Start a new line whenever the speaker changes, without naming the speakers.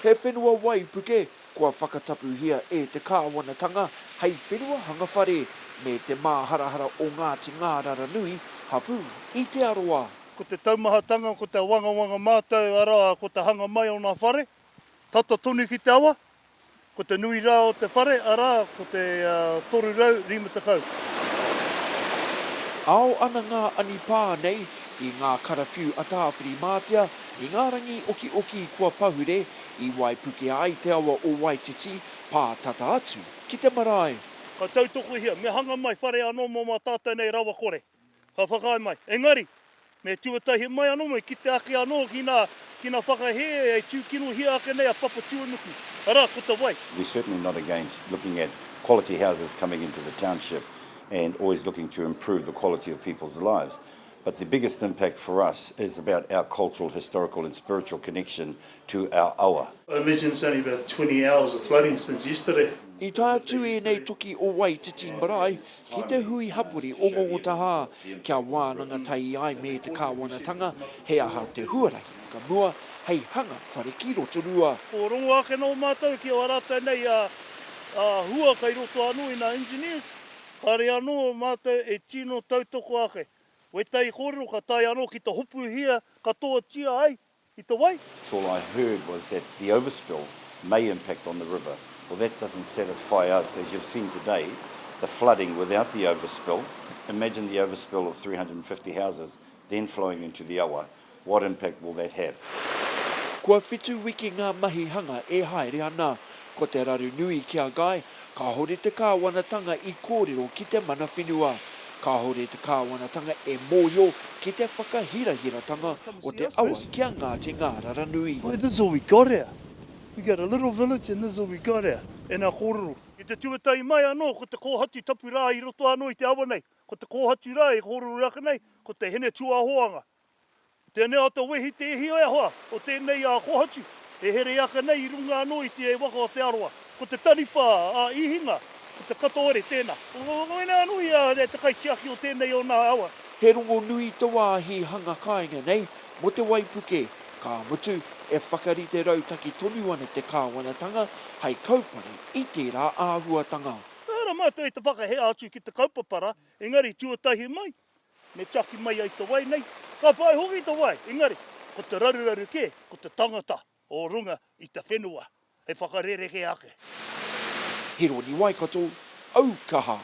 He whenua waipuke kua whakatapuhia e te kāwanatanga hei whenua hanga whare, me te māharahara o Ngāti Ngāraranui hapū i Te Arawa.
Ko te taumahatanga, ko te wangawanga mātou, arā, ko te hanga mai o ngā whare, tata tonu ki te awa, Ko te nui rā o te whare, arā, ko te 350.
Ao ana ngā anipā nei i ngā karawhiu a Tāwhirimātea i ngā rangi okioki kua pahure i waipuke ai te awa o Waititi pā tata atu ki te marae.
Ka tautokohia, me hanga mai whare anō mō mā tātou nei rawakore. Ka whakaae mai. Engari, me tuatahi mai anō, me kite ake anō ki ngā, ki ngā whakahē e tūkinohia ake nei a Papatūānuku, arā, ko te wai.
We're certainly not against looking at quality houses coming into the township and always looking to improve the quality of people's lives. But the biggest impact for us is about our cultural, historical and spiritual connection to our awa.
I imagine it's only about 20 hours of flooding since yesterday.
I tae atu ēnei toki o Waititi Marae ki te hui hapori o Ngongotahā kia wānanga tahi ai me te kāwanatanga he aha te huarahi whakamua hei hanga whare ki Rotorua.
Ko rongo ake nō mātou ki ā rātou nei hua kei roto anō i ngā engineers, kāre anō mātou e tino tautoko ake. Wētahi kōrero ka tae anō ki te hopuhia katoatia ai i te wai.
All I heard was that the overspill may impact on the river. Well that doesn't satisfy us, as you've seen today, the flooding without the overspill, imagine the overspill of 350 houses then flowing into the awa, what impact will that have?
Kua whitu wiki ngā mahi hanga e haere ana. Ko te raru nui ki a Guy, Kāhore te kāwanatanga i kōrero ki te mana whenua. Kāhore te kāwanatanga e mōhio ki te whakahirahiratanga o te awa ki a Ngāti Ngāraranui.
Boy, this is all we got here. We got a little village and this is all we got here. Ēnā kōrero. I te tuatahi mai anō ko te kōhatu tapu rā i roto anō i te awa nei. Ko te kōhatu rā e kōrero ake nei, ko te hine tūāhoanga. Tēnei o te wehi te ihi e hoa o tēnei a Kohatu, e here ake nei i runga anō i te waka o Te Arawa. Ko te taniwha a Ihinga, ko te katoere tēnā. Koinei anō ia te kaitiaki o tēnei o nā awa.
He rongonui te wāhi hanga kāinga nei mō te waipuke, ka mutu, e whakarite rautaki tonu ana te kāwanatanga hei kaupare i tērā āhuatanga.
Ehara mātou i te whakahē atu ki te kaupapa rā, engari tuatahi mai, Me tiaki mai ai te wai nei, ka pai hoki te wai, engari, ko te raruraru kē, ko te tangata o runga i te whenua hei whakarerekē ake.
Hironi Waikato, Aukaha.